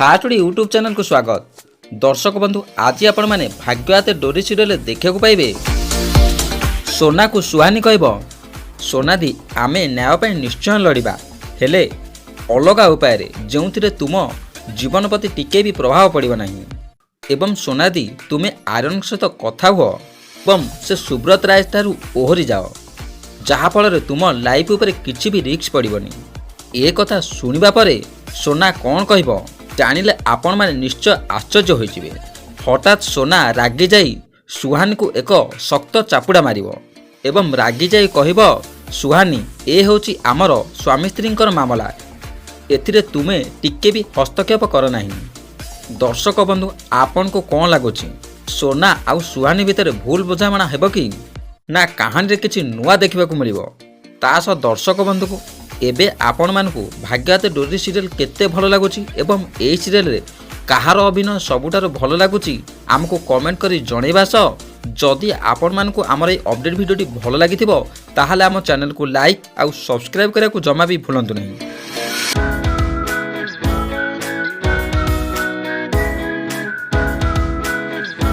ଫାଷ୍ଟୁଡ଼ି YouTube ଚ୍ୟାନେଲକୁ ସ୍ୱାଗତ। ଦର୍ଶକ ବନ୍ଧୁ, ଆଜି ଆପଣମାନେ ଭାଗ୍ୟ ହାତେ ଡୋରି ସିରିଏଲରେ ଦେଖିବାକୁ ପାଇବେ, ସୋନାକୁ ସୁହାନି କହିବ, "ସୋନାଦି, ଆମେ ନ୍ୟାୟ ପାଇଁ ନିଶ୍ଚୟ ଲଢ଼ିବା, ହେଲେ ଅଲଗା ଉପାୟରେ, ଯେଉଁଥିରେ ତୁମ ଜୀବନ ପ୍ରତି ଟିକେ ବି ପ୍ରଭାବ ପଡ଼ିବ ନାହିଁ। ଏବଂ ସୋନାଦି, ତୁମେ ଆର୍ୟନଙ୍କ ସହିତ କଥା ହୁଅ ଏବଂ ସେ ସୁବ୍ରତ ରାୟ ଠାରୁ ଓହରି ଯାଅ, ଯାହାଫଳରେ ତୁମ ଲାଇଫ୍ ଉପରେ କିଛି ବି ରିସ୍କ ପଡ଼ିବନି।" ଏ କଥା ଶୁଣିବା ପରେ ସୋନା କ'ଣ କହିବ ଜାଣିଲେ ଆପଣମାନେ ନିଶ୍ଚୟ ଆଶ୍ଚର୍ଯ୍ୟ ହୋଇଯିବେ। ହଠାତ୍ ସୋନା ରାଗିଯାଇ ସୁହାନୀକୁ ଏକ ଶକ୍ତ ଚାପୁଡ଼ା ମାରିବ ଏବଂ ରାଗିଯାଇ କହିବ, "ସୁହାନୀ, ଏ ହେଉଛି ଆମର ସ୍ୱାମୀ ସ୍ତ୍ରୀଙ୍କର ମାମଲା। ଏଥିରେ ତୁମେ ଟିକେ ବି ହସ୍ତକ୍ଷେପ କର ନାହିଁ।" ଦର୍ଶକ ବନ୍ଧୁ, ଆପଣଙ୍କୁ କ'ଣ ଲାଗୁଛି? ସୋନା ଆଉ ସୁହାନୀ ଭିତରେ ଭୁଲ ବୁଝାମଣା ହେବ କି ନା କାହାଣୀରେ କିଛି ନୂଆ ଦେଖିବାକୁ ମିଳିବ? ତା ସହ ଦର୍ଶକ ବନ୍ଧୁକୁ, ଏବେ ଆପଣମାନଙ୍କୁ ଭାଗ୍ୟ ହାତେ ଡୋରି ସିରିଏଲ କେତେ ଭଲ ଲାଗୁଛି ଏବଂ ଏହି ସିରିଏଲରେ କାହାର ଅଭିନୟ ସବୁଠାରୁ ଭଲ ଲାଗୁଛି, ଆମକୁ କମେଣ୍ଟ କରି ଜଣାଇବା ସହ ଯଦି ଆପଣମାନଙ୍କୁ ଆମର ଏହି ଅପଡ଼େଟ୍ ଭିଡ଼ିଓଟି ଭଲ ଲାଗିଥିବ, ତାହେଲେ ଆମ ଚ୍ୟାନେଲକୁ ଲାଇକ୍ ଆଉ ସବସ୍କ୍ରାଇବ୍ କରିବାକୁ ଜମା ବି ଭୁଲନ୍ତୁ ନାହିଁ।